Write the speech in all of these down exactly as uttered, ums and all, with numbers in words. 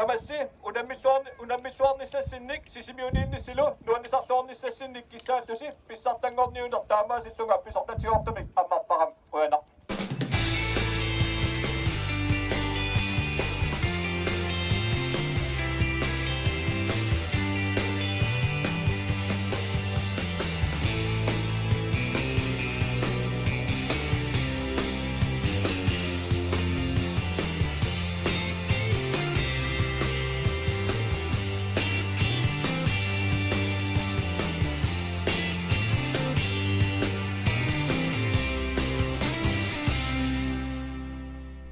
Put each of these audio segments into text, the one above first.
Tamassi unammilluarni-, unammilluarnissassinnik Sisimiuniinnissilu nuannisarluarnissassinnik kissaattusi pissartanngorniunneq taamaasillunga pisortatigoortumik ammarpara. Qujanaq.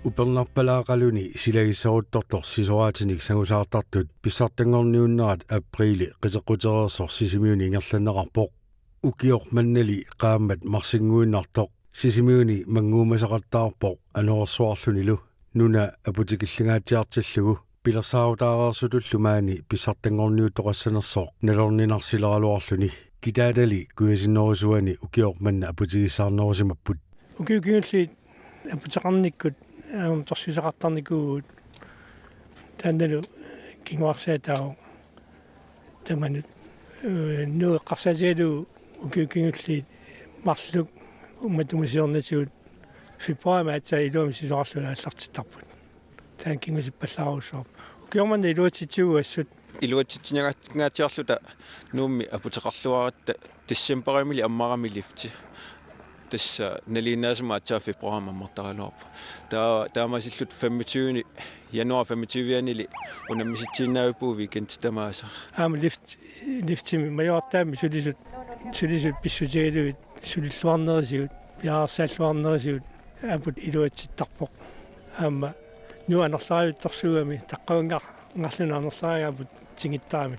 Upernarpalaaqaluni silagisseruttortoq sisoraatinik sangusaartartut pissartanngorniunnerat apriili qiteqqutereersoq Sisimiuni ingerlanneqarpoq. Ukioq mannali qaammat marsinnguinnartoq Sisimiuni mannguumasaqattaarpoq anorersuarlunilu nuna aputikillingaatsiartillugu. Pilersaarutaareersutullu maani pissartanngorniuttoqassanersoq nalorninarsileraluarluni kitaatali kujasinnerusuani ukioq manna aputigissaarnerusimapput. Ukiut kingulliit aputeqarnikkut aamma torsiusaqartarnikuuvugut, taannalu kinguarsaataavoq tamanut. Ee, Nuuk eqqarsaatigalugu ukiut kingulliit marluk matuma siornatigut februaarimi aatsaat iluamik sisorarlugit aallartittarput. Taanna kingusippallaarujussuarpoq. Ukioq manna iluatsitsivugut assut. Iluatsitsinngaatsiarluta Nuummi aputeqarluaratta decembarimili ammarami lifti. Tassa nalinginnaasumik aatsaat februaarimi ammartaraluarpoq. Taa-, taamaasilluta femogtyve, januar femogtyve-anili unammisitsiinnavippugut weekendit tamaasa. Aamma lift, liftimi majuartaammi sulisut, sulisut pissutigalugit sulilluarnerisigut, piareersaalluarnerisigut aput iluatsittarpoq. Aamma Nuuk anorleriuttorsuugami taqqavingar-, ngarluna anorleriga aput tingittarami.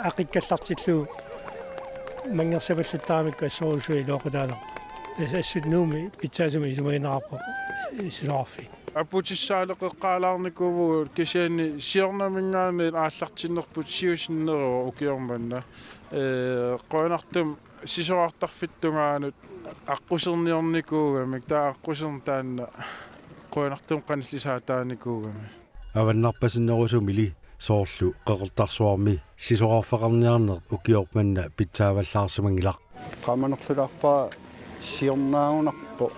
Aqikkallartillugu manngersapallattaramikku assorujussuaq iluaqutaanerpoq. Tassa assut Nuummi pitsaasumik isumagineqarpoq sisorarfik. Aputissaaleqeqqaalaarnikuuvugut kisianni siornaminngaanniit aallartinnerput siusinneruvoq ukioq manna. Ee, qujanartumik sisorartarfiup tungaanut aqquserniornikuugamik, taava aqquserneq taanna qujanartumik qanillisaataanikuugami. Avannarpasinnerusumili soorlu Qeqertarsuarmi sisorarfeqarniarneq ukioq manna pitsaavallaarsimanngilaq. Qamanerlulaarpara siornaagunarpoq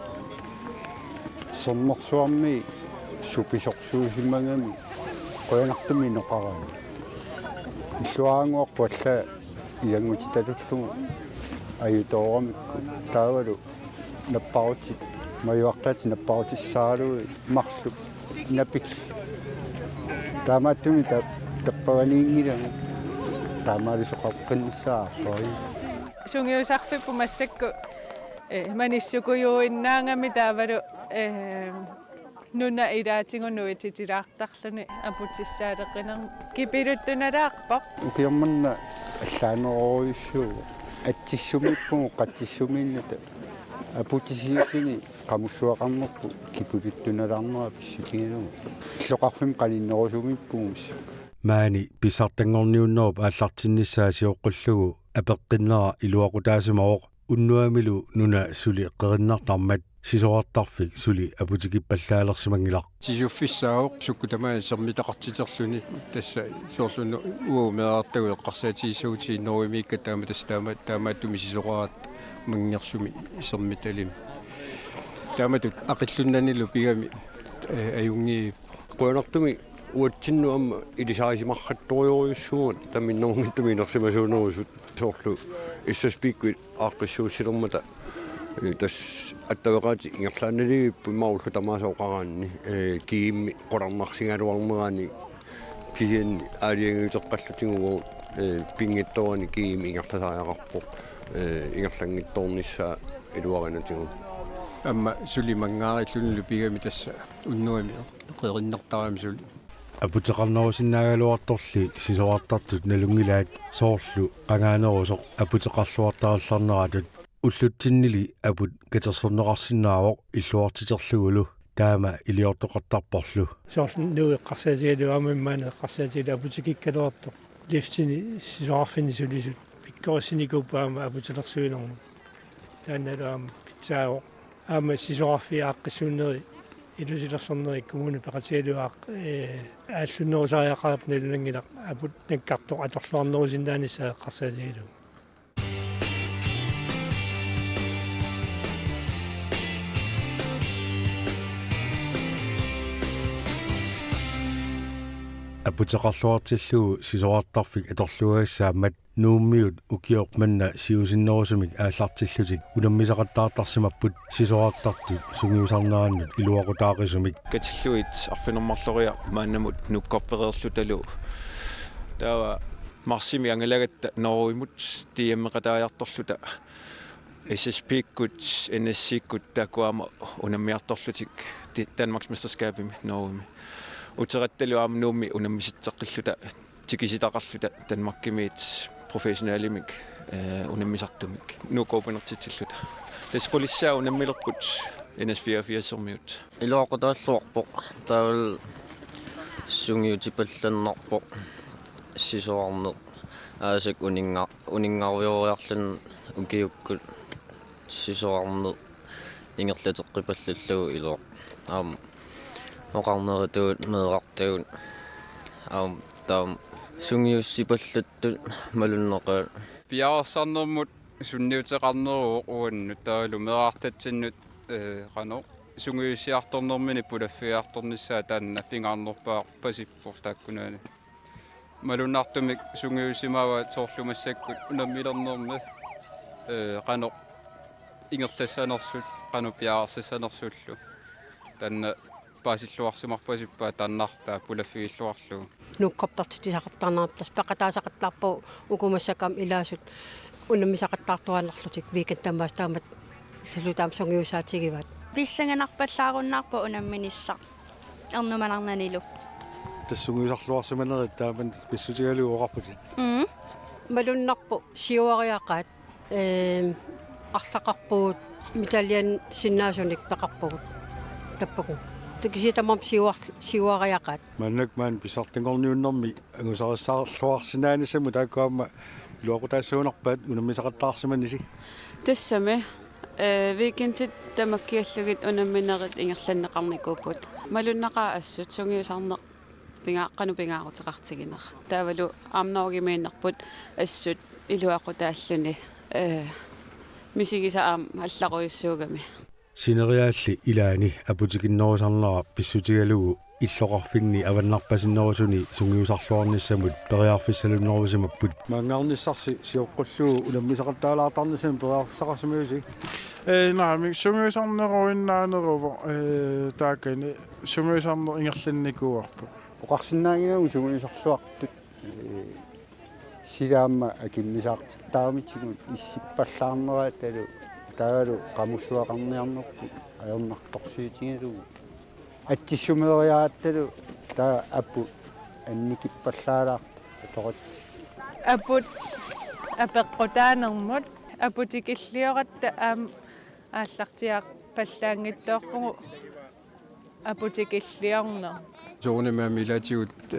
Sermersuarmi supisorsuusimagami qujanartumik inoqarami. Illuaranguarput allaat ilanngutitatullugu ajutooramikku taavalu napparutit, majuartaatit napparutissaaralugit marluk napillit. Taamaattumik ta-, tappaganiinngilanga, taamaalisoqaqqinnissaa arloriit. Sungiusarfipput massakkut, eh, manissukujuinnaagami taavalu, eh, nuna ilaatigut nuititilaartarluni aputissaaleqinermi kipiluttunalaarpoq. Ukioq manna allaanerorujussuuvoq. Atsissumiippugut qatsissumiinnata aputisiutini qamussuaqarnerput kipiluttunalaarnera pissutigalugu. Illoqarfimmi qaninnerusumiippugut. Maani pissartanngorniunnerup aallartinnissaa sioqqullugu apeqqinnera iluaqutaasimavoq. Unnuamilu nuna suli qerinnartarmat sisorartarfik suli aputikippallaalersimanngilaq. Sisuffissaavoq sukkut tamaat sermitaqartiterluni, tassa soorlu uagut meerartagut eqqarsaatigissagutsigu norimiikka taama tassa taama, taamaattumik sisoraaratta manngersumik sermitalimi. Taamatut aqillunnanilu pigami, eh, ajunngi. Qujanartumik uatsinnut aamma ilisarisimarrattorujorujussuugut taminnerunngitsumik inersimasuunerusut. Soorlu S S P-kkut aaqqissuussilermata, eh, tassa attaveqaatit ingerlaannalivipput immaqa ullut tamaasa oqaraanni, eh, G M-i qularnarsigaluarnerani kisianni aalajangiuteqqallutigu, eh, pinngitsoorani G M ingerlasariaqarpoq, eh, ingerlanngitsoornissaa iluarinatigut. Aamma suli manngaarillunilu pigami tassa unnuami qerinnartarami suli. Aputeqarnerusinnaagaluartorli sisorartartut nalunngilaat soorlu qangaanerusoq aputeqarluartarallarneratut. Ullutsinnili aput katersorneqarsinnaavoq illuartiterlugulu taama iliortoqartarporlu. Soorlu Nuuk eqqarsaatigalugu aamma immaqa eqqarsaatigalugu aputikikkaluartoq liftini sisorarfinni sulisut pikkorissinikuupput aamma aputilersuinermut. Taannalu aamma pitsaavoq. Aamma sisorarfiit aaqqissuunneri Ilusilersornerit kommuni peqatigalugu, ee, aallunnerusariaqarpoq, nalunngilarput aput nakkartoq atorluarnerusinnaanissaa eqqarsaatigalugu. Aputeqarluartillugu sisorartarfik atorluagassaammat Nuummiut ukioq manna siusinnerusumik aallartillutik unammisaqattaartarsimapput sisorartartut sungiusarnerannut iluaqutaaqisumik. Katillugit arfineq-marloriarluta maannamut nukkorpereerlutalu. Taava marsimi angalagatta Norgemut D M-eqataajartorluta. S S P-kkut, N S C-kkut taakkua aamma unammiartorlutik di-, Danmarksmesterskabimi Norgemi. Uterattalu aamma Nuummi unammisitseqqilluta tikisitaqarluta Danmarkimiit professionelimik, eh, unammisartumik. Nuup Cupimiitsilluta. Tassa qulissaa unammilerput N S fireogfirsermiut. Iluaqutaalluarpoq, taavalu sungiutipallannarpoq sisorarneq. Aasakkut uninnga-, uninngarujooriarluni ukiukkut sisorarneq ingerlateqqipallallugu iluaq. Aamma oqarnerutuut meerartagut. Aamma taama sungiussipallattut malunnaqaat. Piareersarnermut sunniuteqarneruvoq uannut taavalu meerartatsinnut, eh, qanoq sungiusiartornermini pulaffigiartornissaa taanna pingaarnerpaaq pasippoq taakkunani. Malunnartumik sungiusimavaat soorlu massakkut unammilernermi, eh, qanoq ingerlassanersullu, qanoq piareersassanersullu. Taanna paasilluarsimarpasippaat taannartaa pulaffigilluarlugu. Nuukkorpertitsisaqattaarnarput, tassa peqataasaqattaarpugut uku massakkut aamma ilaasut unammisaqattaartuaannarlutik weekend tamaasa taamatut salutaam sungiusaatigivaat. Pissanganarpallaarunnaarpoq unamminissaq ernumanarnanilu. Tassa sungiusarluarsimanerit taama pissutigalugu oqarputit. Mm. Malunnarpoq siuariaqaat, ehm, arlaqarpugut mitaliasinnaasunik peqarpugut. Tappakku. Kisianni tamarmik siuar-, siuariaqaat. Maannakkut maani pissartanngorniunnermi angusarissaarluarsinnaanissamut taakku aamma iluaqutaassagunarpaat unammisaqattaarsimanisi. Tassami, eh, weekendit tamakkiallugit unamminerit ingerlanneqarnikuupput. Malunnaqaaq assut sungiusarneq pinga-, qanoq pingaaruteqartiginera. Taavalu aamma Norgemiinnerput assut iluaqutaalluni, eh, misigisaq aamma allarujussuugami. Sineriaalli ilaani aputikinnerusarnera pissutigalugu illoqarfinni avannarpasinnerusuni sungiusarluarnissamut periarfissalunnerusimapput. Maanngarnissarsi sioqqullugu unammisaqattaalaartarnissamut periarfissaqarsimavisigit? Ee, naamik, sungiusarneruinnaaneruvoq, ee, taakani sungiusarneq ingerlannikuuarput. Oqarsinnaanngilagut sungiusarluartut, ee, sila aamma akimmisaartittaramitigut issippallaarneraatalu taavalu qamussuaqarniarnerput ajornartorsiutigalugu. Atsissumeeriarattalu taava aput annikippallaalaartoq atoratsi. Aput apeqqutaanermut aputikillioratta aamma aallartiaarpallaanngitsoorpugut aputikilliorneq. Soorunami aamma ilaatigut, ee,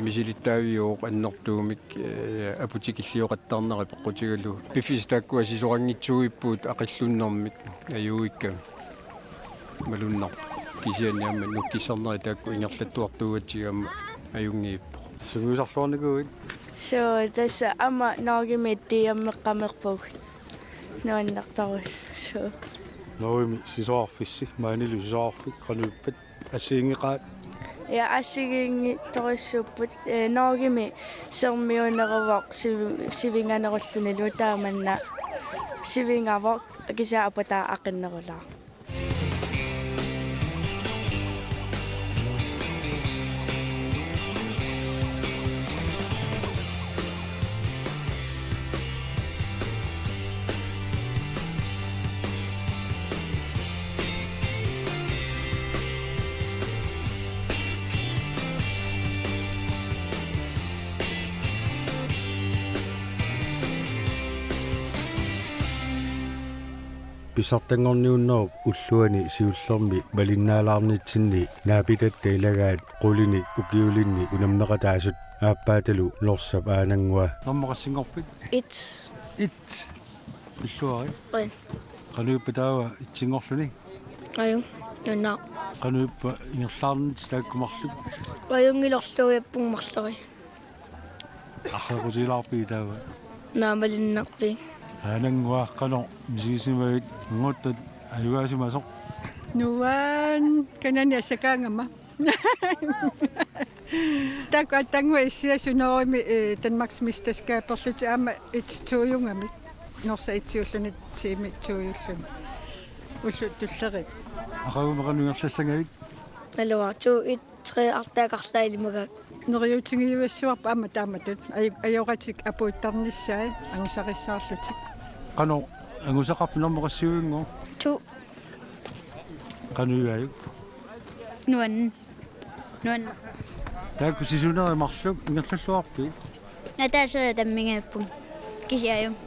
misilittaaviuvoq annertuumik, ee, aputikillioqattaarnera peqqutigalugu. Piffissaq taakkua sisoranngitsuupput aqillunnermik ajuuikkami. Malunnarpoq. Kisianni aamma nukkissarnerit taakku ingerlattuartuugatsigit aamma ajunngiippoq. Sungiusarluarnikuuit? Suu, tassa aamma Norgemiit D M-eqqamerpugut. Nuannertorujussuuvoq. Norgemi sisorarfissi, maanilu sisorarfik, qanoq ippat, assigiinngeqaat? Ja, assigiinngitsorujussuupput, ee, Norgemi sermiuneruvoq sivi-, sivinganerullunilu taamanna sivingavoq, kisianni aputaa aqinnerulaaq. Pissartanngorniunnerup ulluani siullermi malinnaalaarnitsinni naapitatta ilagaat qulinik ukiulinni unammeqataasut aappaatalu Norsap aananngua. Normu qassinngorpit? Et. Et. Pilluarit? Qanoq ippa taava etsinngorluni? Ajunngilaq. Una. Qanoq ippa ingerlaarnit taakku marluk? Ajunngilorluinnarpunga marloriarlunga. Arraqutilaarpit taava? Naamalinnarpi. Aanannguaq, qanoq misigisimavit annguttat ajugaasimasoq? Nuann, kanani assakaangama. Taakku aatsaannguaq issiasut norimi, eh, Danmarks mesterskaberlutik aamma et-to-jugami. Norsaq et-iulluni, tiimi to-iulluni. Ullut tulleriit. Aqagumut qanoq ingerlassagavit? Naluara to et tre artaakarlaa ilimagaat. Neriuutigiuassuarput aamma taamatut. Aj-, ajoratik apuuttarnissaat angusarissaarlutik. Qanoq angusaqarpit, normu qassiuinnguit? To. Qanoq igaajuk? Nuann. Nuann. Taakku sisunerit marluk ingerlalluarpit? Ataaseq tammigaappunga. Kisianni.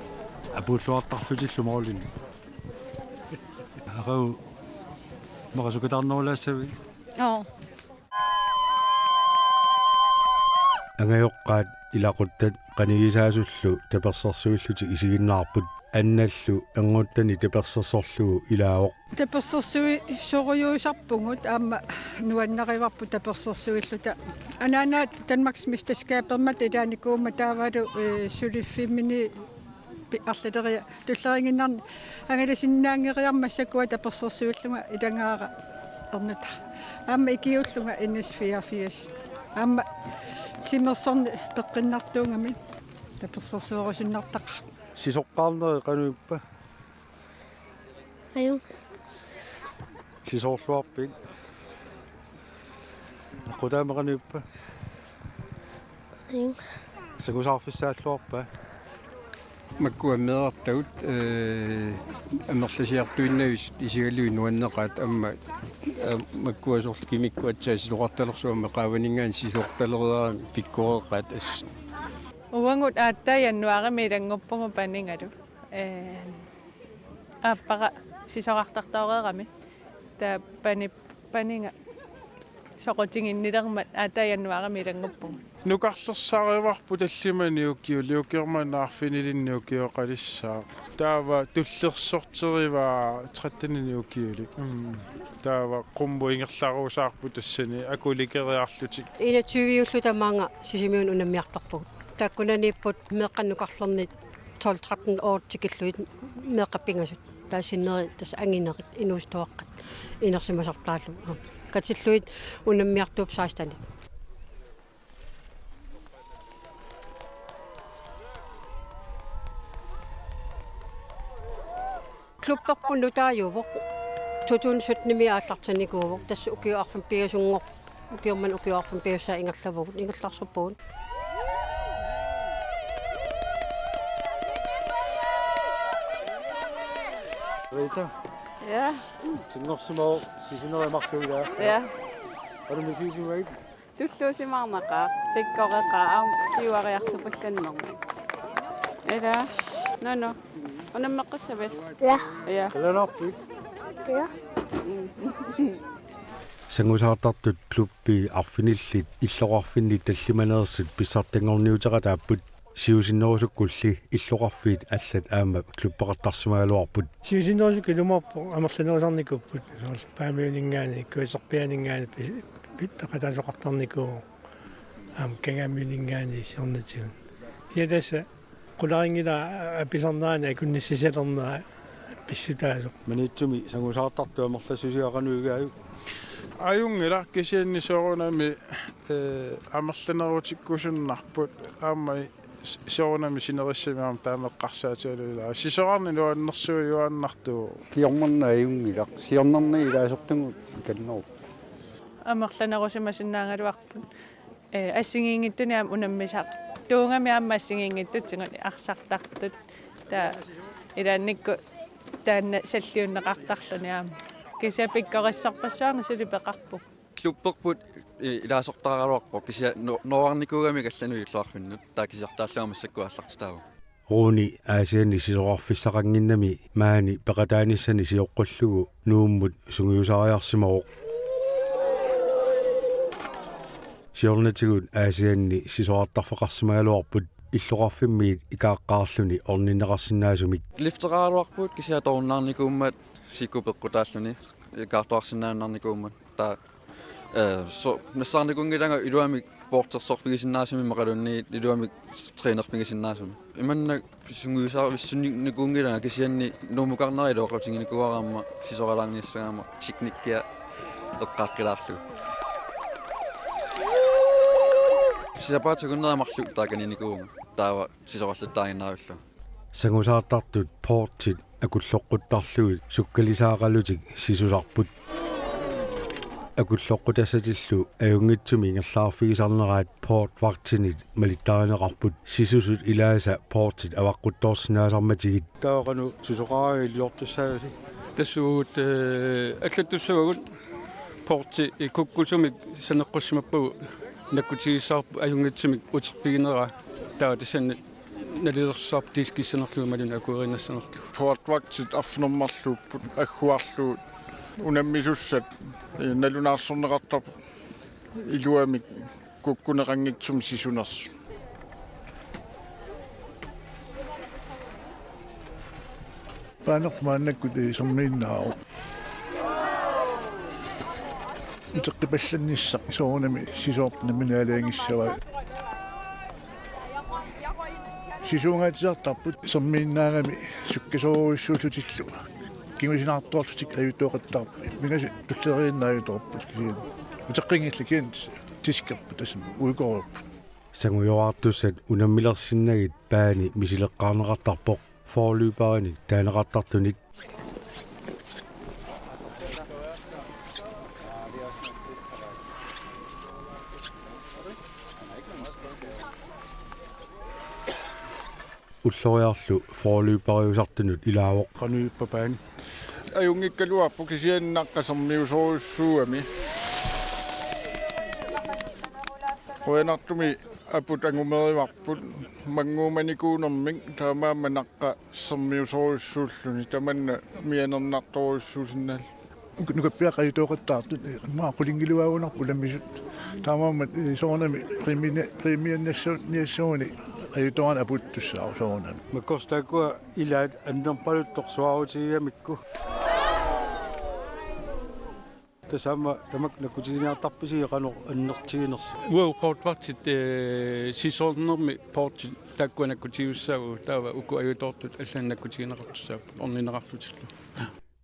Apuulluartarlutillu målini. Aqagu immaqa sukataarnerulaassavit? Oo. Angajoqqaat ilaquttat qanigisaasullu tapersersuillutik isiginnaarput, Annallu anguttani tapersersorlugu ilaavoq. Tapersersuisorujussuusarpugut aamma nuannarivarput tapersersuilluta. Anaanaga Danmarks mesterskabermata ilaanikuummat taavalu, eh, suliffimmini pi-, arlaleriarlunga tulleriinnarni angalasinnaanngeriarmat massakkut tapersersuillunga ilagaara ernutaq. Aamma ikiuullunga N S fireogfirs. Aamma timersorneq peqqinnartuugami tapersersuerusunnartaqaaq. Sisoqqaarneri qanoq ippa? Ajunngilaq. Sisorluarpit? Aqqutaamik qanoq ippa? Ajunngilaq. Sangusaarfissaalluarpa? Makkua meerartagut, eh, amerlasiartuinnavissut isigalugit nuanneqaat, aamma, eh, makkua soorlu kimikkut aatsaat sisoqartalersugut aamma qaavaninngaanniit sisortaleriarami pikkoreqaat assut. Uagut aatsaat januaarimi ilannguppugut panigalu. Eh, aappara sisorartartoreerami. Taava pani-, paniga soqutiginnilermat aatsaat januaarimi ilannguppugut. Nukarlersaarivarput tallimani ukiulik, ukiormanna arfinilinni ukioqalissaaq. Taava tullersorterivaa trettenini ukiulik. Mm. Taava qummut ingerlarusaarput tassani akulikeriarlutik. Enogtyve-ulluta maanga Sisimiunut unammiartarpugut. Taakkunaniipput meeqqat nukarlernit tolv tretten år tikillugit meeqqat pingasut. Taava sinneri tassa anginerit inuusuttuaqqat inersimasartaallu. Katillugit unammiartuupput sekstenit. Klubberput nutaajuvoq. To tusind syttenimi aallartinnikuuvoq. Tassa ukiut arfineq-pingasunngor-, ukiormanna ukiut arfineq-pingasut ingerlavugut, ingerlaarsorpugut. Rita. Ja, Sinngorsimavoq, sisunerit marluk ilaa. Ja. Qanoq misigisimavit? Tulluusimaarnaqaaq, pikkoreqaaq, aamma siuariartupallannermik. Ila, nano, unammeqqissavit? Ja. Ja. Qalanaarpit? Ja. Sangusaartartut klubbi arfinillit illoqarfinni tallimaneersut pissartanngorniuteqataapput, siusinnerusukkulli illoqarfiit allat aamma klubbeqartarsimagaluarput. Siusinnerusukkut ilumoorpoq, amerlanerusarnikuupput, soorlu Paamiuninngaanniit, Kujaserpiaaninngaanniit pi-, pi-, peqataasoqartarnikuuvoq, aamma Kangaamiuninngaanniit siornatigut. Kisianni tassa qularinngilaq apisarnerani akunnissalernerat pissutaasoq. Maniitsumi sangusaartartut amerlassusia qanoq igaajuk? Ajunngilaq, kisianni soorunami, eh, amerlanerutikkusunnarput, aamma s-, soorunami sinerissami aamma taama eqqarsaatigalugu ilaa. Sisorarneq nuannersuujuaannartuuvoq. Ukiormanna ajunngilaq, siornarneq ilaasortagut ikanneruvoq. Amerlanerusimasinnaagaluarput. Eh, assigiinngitsunik aamma unammisartuugami aamma assigiinngitsutigut arsartartut. Taava ilaannikkut taanna salliunneqartarluni aamma. Kisianni pikkorissorpassuarnik suli peqarpugut. Klubberput, eh, ilaasortaraluarpoq, kisianni no-, noornikuugamik allanut illoqarfinnut, taava kisiartaallunga massakkut aallartitaavoq. Rune Aasianni sisorarfissaqannginnami maani peqataanissani sioqqullugu Nuummut sungiusariarsimavoq. Siornatigut Aasianni sisorartarfeqarsimagaluarput illoqarfimmiit ikaaqqaarluni orninneqarsinnaasumik. Lifteqaraluarpugut kisianni toornaarnikuummat siku peqqutaalluni. Ikaartuarsinnaannarnikuummat. Taava, eh, so-, nassaarnikuunngilanga iluamik poortersorfigisinnaasumik imaluunniit iluamik trænerfigisinnaasumik. Imannak sungiusaavissunnikuunngilanga kisianni Nuummukarnera iluaqutiginikuuara aamma sisoralaarniassagaanni teknikkia eqqaaqqilaarlugu. Sapaatip akunneri marluk taakaniinnikuuvunga. Taava sisoralaaginnarlugu. Sangusaartartut poortit akulloqquttarlugit sukkalisaaqalutik sisusarput. Akulloqqutassatillu ajunngitsumik ingerlaarfigisarneraat portvagtinit malittarineqarput sisusut ilaasa poortit avaqquttoorsinnaasarmatigit. Taava qanoq sisoqaraangat iliortussaavisi? Tassa uagut, eh, allattussavagut porti kukkusumik saneqqussimappagu nakkutigissavarput ajunngitsumik uterfigineraa. Taava tassani nalilersaarpoq diskissanerlugu imaluunniit akuerinnassanerlugu. Portvagtit arfineq-marluupput agguarlugu unammisussat, eh, nalunaarsorneqartarput iluamik kukkuneqanngitsumik sisunersut. Paaneq maannakkut, eh, sermiinnaavoq. Uteqqipallannissaq soorunami sisoorput nammineq naalagissavaa. Sisuungaatsiartarput sermiinnaagami sukkasoorujussuullutillu. Kingusinaartoorlutik ajutooqattaarput. Pingasut tulleriinnaq ajutoorput kisianni. Uteqqinngillat kisianni tiskerput tassami uikoorput. Sangujoraartussat unammilersinnagit paani misileqqaarneqartarpoq forløberinik taaneqartartunit. Ulloriarlu forløberiusartunut ilaavoq. Qanoq ippa paani? Ajunngikkaluarpoq kisianni naqqa sermiusorujussuugami. Qujanartumik aput angumerivarput mannguumanikuunermik taamaammat naqqa sermiusorujussuulluni tamanna mianernartorujussuusinnaalluni. Nukappiaqqat ajutooqattaartut, eh, maa qulinngiluaagunarput unammisut. Taamaammat, eh, soorunami premiini-, premiiniassu-, niassuuni ajutoorani apuuttussaavoq soorunami. Makkorsoq taakkua ilaat annerpaluttoq suaarutigigamikku. Tassa aamma tamakku nakkutiginiartarpisi qanoq annertuginersoq? Uagut portvagtit, eh, sisoornermi portit taakkua nakkutigissavagut taava uku ajutoortut allanik nakkutigineqartussaapput ornigineqarlutillu.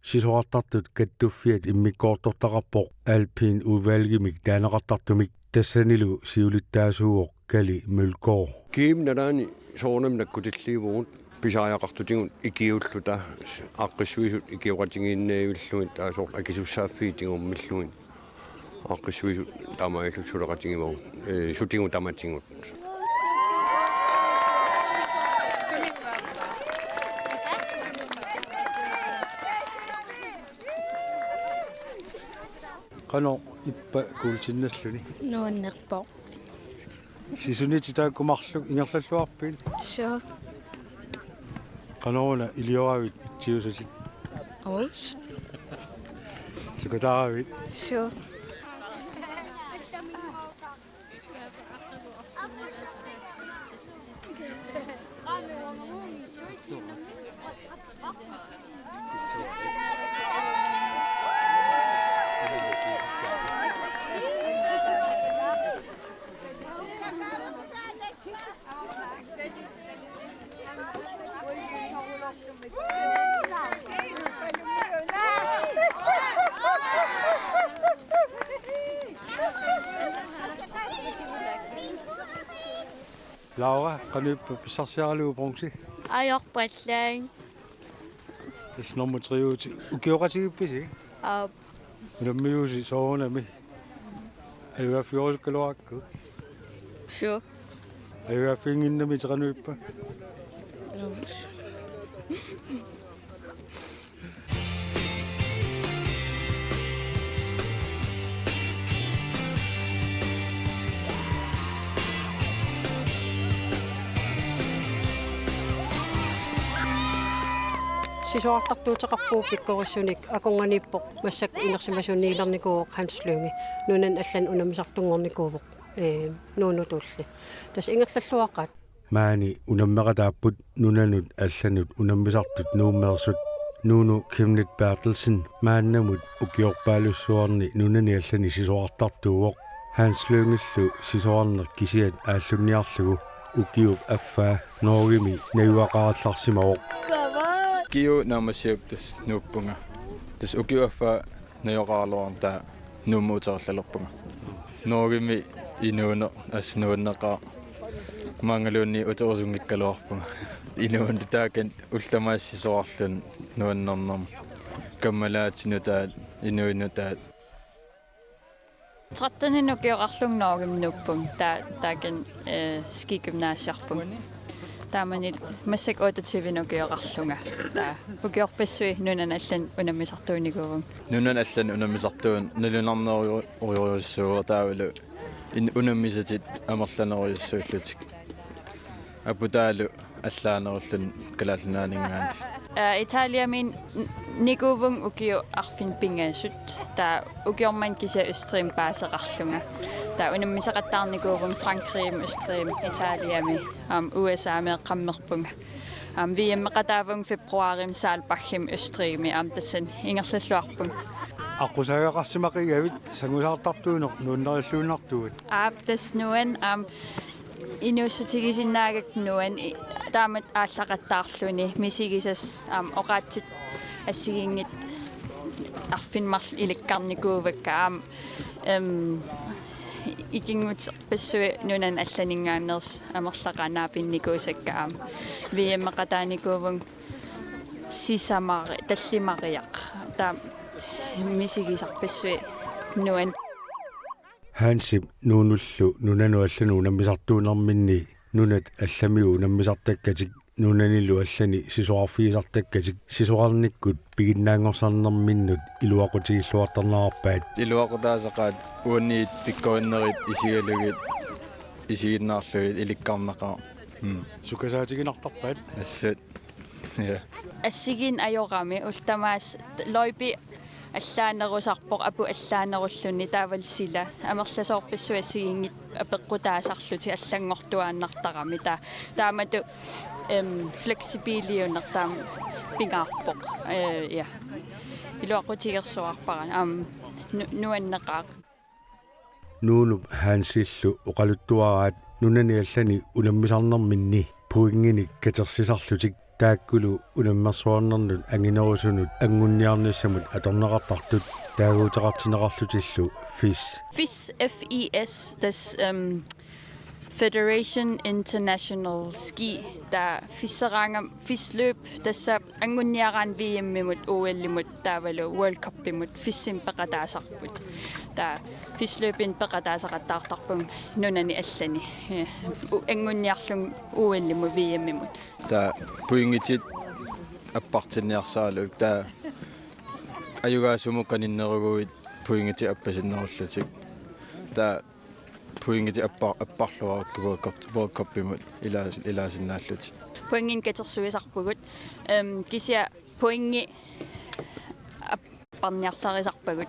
Sisorartartut kattuffiat immikkoortortaqarpoq Alpin Udvalgimik taaneqartartumik tassanilu siulittaasuuvoq Kali Mølgaard. Kiimik nalaani soorunami nakkutilliivugut pisariaqartutigut ikiuulluta aaqqissuisut ikioqatigiinnavillugit taava soorlu akisussaaffiit tigummillugit aaqqissuisut taamaalillutik suleqatigivagut, eh, sutigut tamatigut. Qanoq ippa kuultinnalluni? Nuannerpoq. Sisunitit taakku marluk ingerlalluarpit? Suu. Qanoruna ilioravit itsiusutit? Uus. Sukataaravit? Suu. Laura, qanoq ippa pissarsiaralugu bronze? Ajorpallaaq. Tassa nummer tre-utit. Ukioqatigiippisi? Aap. Unammiusi soorunami? Ajugaaffigerusukkaluarakku. Suu. Ajugaaffiginnginnami, qanoq ippa? Sisorartartuuteqarpugut pikkorissunik, akornanniippoq massakkut inersimasuunniilernikuuvoq Hans Lynge, nunanut allanut unammisartunngornikuuvoq, ee, Nuunutuulli. Tassa ingerlalluaqaat. Maani unammeqataapput nunanut allanut unammisartut Nuummeersut. Nuunu Chemnitz Berthelsen maannamut ukiorpaalussuarni nunani allani sisorartartuuvoq. Hans Lyngelu sisorarneq kisiat aallunniarlugu ukiup affaa Norgemi najugaqarallarsimavoq. Ukiup naammassiup tassa nuuppunga. Tassa ukiup affaa najugaqaraluarama taava Nuummut uterilalerpunga. Norgemi inuuneq assut nuanneqaaq. Maanngaluunniit uterusunngikkaluarpunga. Inuuneq taakani ullut tamaasa sisorarluni nuannernermut. Kammalaatinik nutaat, inuit nutaat. Tretteninik ukioqarlunga Norgemi nuuppunga, taava taakani, eh, skigymnasiarpunga. Taamani massakkut otteogtyvenik ukioqarlunga. Taava ukiorpassuit nunani allani unammisartuunikuuvunga. Nunani allani unammisartuuneq nalunarnerujorujussuuvoq taavalu in-, unammisatit amerlanerujussuullutik. Aputaalu allaanerulluni Kalaallit Nunaanninngaanniit. Eh, Italiami n-, nikuuvunga ukiut arfineq-pingasut. Taava ukioq manna kisianni Østrigimut paaseqarlunga. Taava unammisaqattaarnikuuvunga Frankrigimi, Østrigimi, Italiami, aamma U S A-mi eqqammerpunga. Aamma V M-eqataavunga februarimi Saalbachimi Østrigimi, aamma tassani ingerlalluarpunga. Aqqusaagaqarsimaqigavit sangusaartartuuneq nuannarilluinnartugut? Aap, tassa nuann-, aamma inuussutigisinnaagakkit nuann-, i-, taamatut aallaqattaarluni misigisassat aamma oqaatsit assigiinngitsut arfineq-marluk ilikkarnikuuakka aamma, em, ikinnguterpassuit nunani allaninngaanneersut amerlaqaat naapinnikuusakka aamma V M-eqataanikuuvunga sisamari-, tallimariaq. Taava misigisarpassuit nuann-. Hansip Nuunullu nunanut allanut unammisartuunerminni nunat allamiut unammisartakkatik, nunanilu allani sisorarfigisartakkatik, sisorarnikkut piginnaanngorsarnerminnut iluaqutigilluartarnerarpaat. Iluaqutaasaqaat uanniit pikkorinnerit isigalugit isiginnaarlugit ilikkarnaqaaq. Mm. Sukasaatiginartarpaat. Assut. Ja. Assigiinneq ajorami ullut tamaasa løjpe allaanerusarpoq, aput allaanerulluni taavalu sila. Amerlasoorpassuit assigiinngitsut apeqqutaasarlutik allanngortuaannartarami. Taava taamatut, em, fleksibiliuneq taama pingaarpoq. Eh, ja. Iluaqutigersuarpara. Aamma nu-, nuanneqaaq. Nuunup Hansillu oqaluttuaraat nunani allani unammisarnerminni pointinik katersisarlutik, taakkulu unammersuarnernut anginerusunut anguniarnissamut atorneqartartut taaguuteqartinneqarlutillu FIS. FIS, F I S, tassa, em, Federation International Ski, taava FIS-eraangama FIS-løb, tassa anguniaraanni V M-imut, O L-imut taavalu World Cupimut FIS-imi peqataasarput. Taava FIS-løbinik peqataasaqattaartarpunga nunani allani. Ja. U-, anguniarlunga O L-imut V M-imut. Taava pointit appartinniarsaralugit, taava ajugaasumut kaninneruguit pointit appasinnerullutik. Taava pointit appar-, apparluarakku World Cup, World Cupimut ilaas-, ilaasinnaallutik. Pointinik katersuisarpugut. Em, kisianni pointit apparniarsarisarpagut.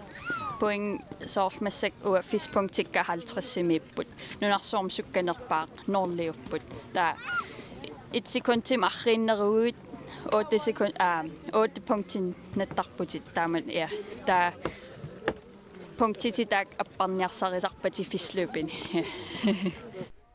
Point soorlu massakkut uanga FIS-punktikka halvtredsimiipput. Nunarsuarmi sukkanerpaaq nulliupput. Taava et sekundimik arriinneruguit otte sekund-, aa, otte punktit nattarputit taamak, ja. Taava punktitit taakku apparniarsarisarpatit FIS-løbini.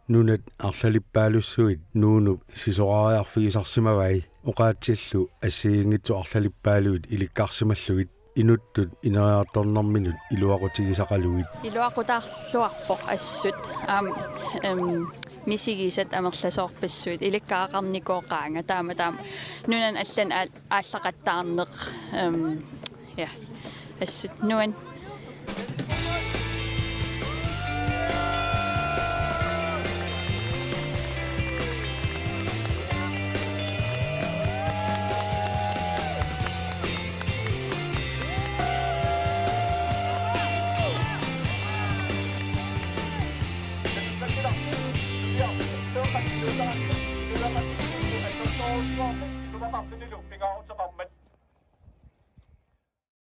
Nunat arlalippaalussuit Nuunup sisorariarfigisarsimavai, oqaatsillu assigiinngitsut arlalippaalugit ilikkarsimallugit, inuttut ineriartornerminut iluaqutigisaqalugit. Iluaqutaarluarpoq assut, aamma, em, misigisat amerlasoorpassuit ilikkagaqarnikooqaanga, taama, taama nunani allani aal-, aallaqattaarneq, em, ja, assut nuann-.